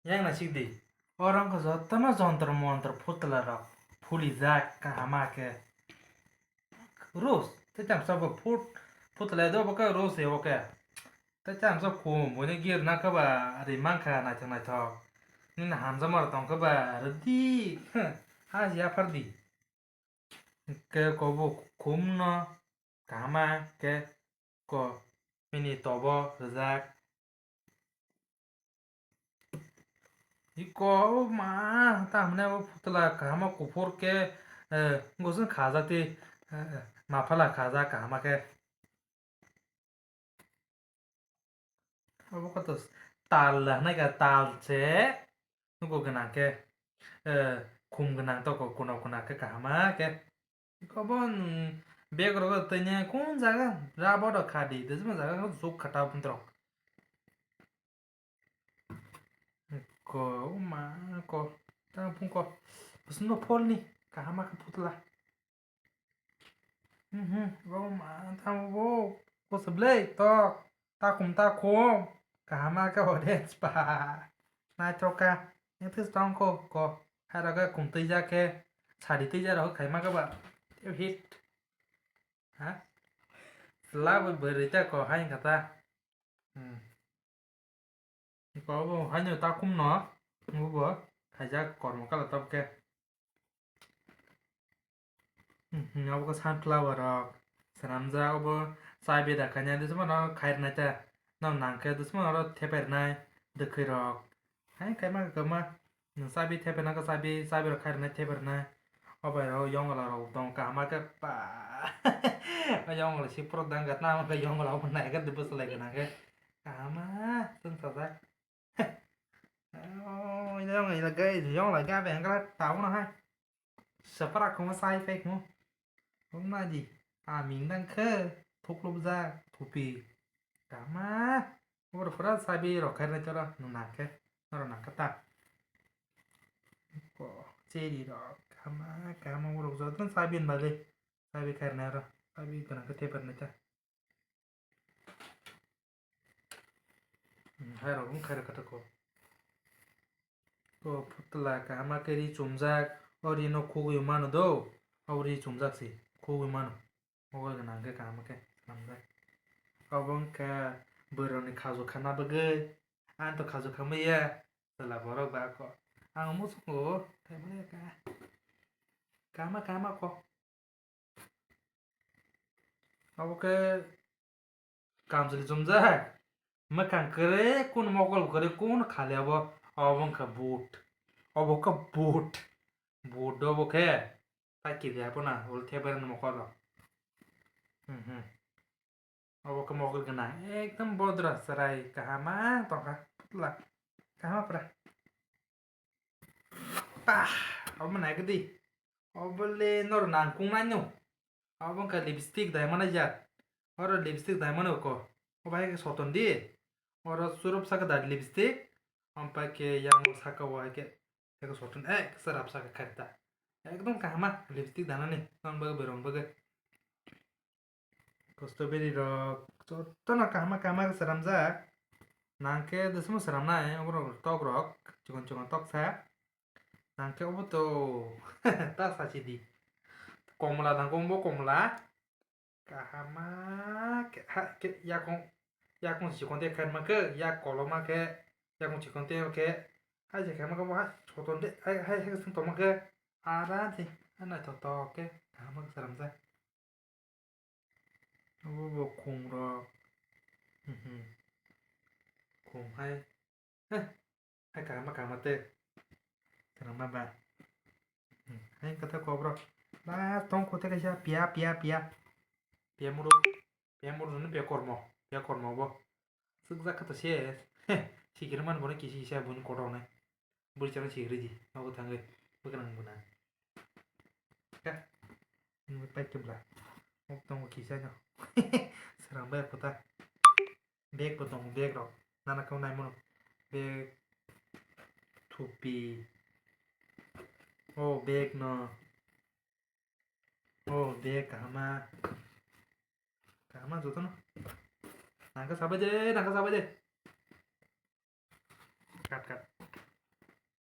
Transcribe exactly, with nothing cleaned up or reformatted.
Yang naisik di. Oro wngkha jotono jontro montro phutla rok phulijak kahama khe. Rus, tei tamo sabo phut-, phutla do bo khe rus ebo khe. Tei tamo sabo khum, buini gir na khe ba ri mankha naithok naithok. Nini hamjakma rok tong khe ba rwdi, ha, si yaphar di. Khe kobo khumno kahama khe ko bini tobo rwjak. Iko ma ta hwnwi bo phutla kahama kuphur khe, eh, gosong khajak tei, eh, maphala khajak kahama khe. Obo khe to tal da hwnwi kha, tal se nugo gwnang khe, eh, khum gwnang toko kuna kuna khe kahama khe. Iko bo nwng bag rogo twi ne kun jaga rubber rok kha di, tei juma jaga khe juk kha ta bwtwrok. Ko, o ma, ko, ta phung ko, bwswk no pholni kahama khe phutla. Mhm, o ma, tamo bo, ko se blei, tok, takum takum, kahama khe orange ba, naithok kha, nethis tong ko, ko, hai rok khe kum twijak khe, sadi twijak rok khaima khe ba, hit, ha, chwla bo bwrwi ta ko, hai wngkha ta, hmm. Iko bo haino takhumno, obo bo khaijak kormo kala tabukhe. Hmm, obo khe sunflower rok swnamjak, obo chabi da khaina, dusmano khairwnai ta, no nangkhe dusmano oro thepai rwnai, dwkhwi rok. Hai khaima kwma. Nwng chabi thepai nangkha, chabi, chabi rok khai rwnai, thepai rwnai. O bai rok yongla rok tong kaham khe pa. O yongla si phuru dang gatna, o khe yongla bo nai khe bwswlai gwnang khe. Kaham chwng sajak. O yongla gai, yongla ga be hangla ta bo no hai. Sapra khuma sai phai khuma. Wngma di, a ming dang khe thuklubjak thupi. Kama, oro pura sabi rok khairnai toro, nwng nang khe, norok nang khe ta. Ko, cheri rok, kama, kama borok jotono sabi ni bagwi, sabi khairnai oro, sabi gwnang khe thepai rwnai ta. Hmm, hai rok wng khairok kha ta ko. Ko putla kaham khe ri chumjak, o ri no khugwi mano do, o ri chumjak se khugwi mano. Mokol gwnang khe kaham khe swnamjak. Obo wngkha bwrwini khaju khana bagwi, ang to khaju khamaya, chwla borok ba ko. Ang muchungo, khaimani ka. Kaham kaham ko. Obo khe kamchwlwi chumjak, mwkhang kwrwi, kunu mokol kwrwi, kunu khali abo, obo wngkha boot, obo wngkha boot, boot obo khe, ta kiri abo na, ul thebar ni mokol rok. Hmm, hmm. Obo khe mokol gwnang, ekdom bodra chwrai kaham tongkha, putla kaham pura. Pah, obo naikhe di. Obo le norok nangkuknai no. Obo wngkha lipstick daimanai jat. Oro lipstick daimanai ko. Obo hai khe soton di. Oro churop saka da lipstick. Ampai khe yang saka o hai khe. Hai khe soton ek sarap saka kharta. Ekdom kahama lipstick danani. Nang bagwi berong bagwi. Strawberry rok jotono kahama kahama khe swnamjak. Nang khe dusmo swnamnai, oborok tok rok chikon chikon toksa. Nang khe obo to ta sachi di. Komla nang khe obo komla. Kahama khe ha khe yakung yakung chikon te khe ma khe yak koloma khe yakung chikon te khe hai je khe ma khe bo hai soton de hai hai hai sung tongma khe aram se naithok tok khe kahama khe swnamjak. Obo bo khum rok. Mhm. Khum hai. Heh. Hai kaham kaham te. Kaham ba. Hmm. Hai kata kobro. Ba tong kote kaisa pia pia pia. Pia muru. Pia muru no pia kormo. Pia kormo bo. Sukjak kata se. Heh. Sikir man bono kisi kisa bun kotor nai. Bwrwi chana si ridi, nogo thangwi bwkhanang bwna. Ka, nini pai khe bwla. Mok tongo kisa no. Srang bai kota. Bag bo tongo, bag rok. Nana kau nai mano. Bag, thupi. O bag no. O bag kahama. Kahama jotono. Nangkha sabai de, nangkha sabai de. Kat, kat.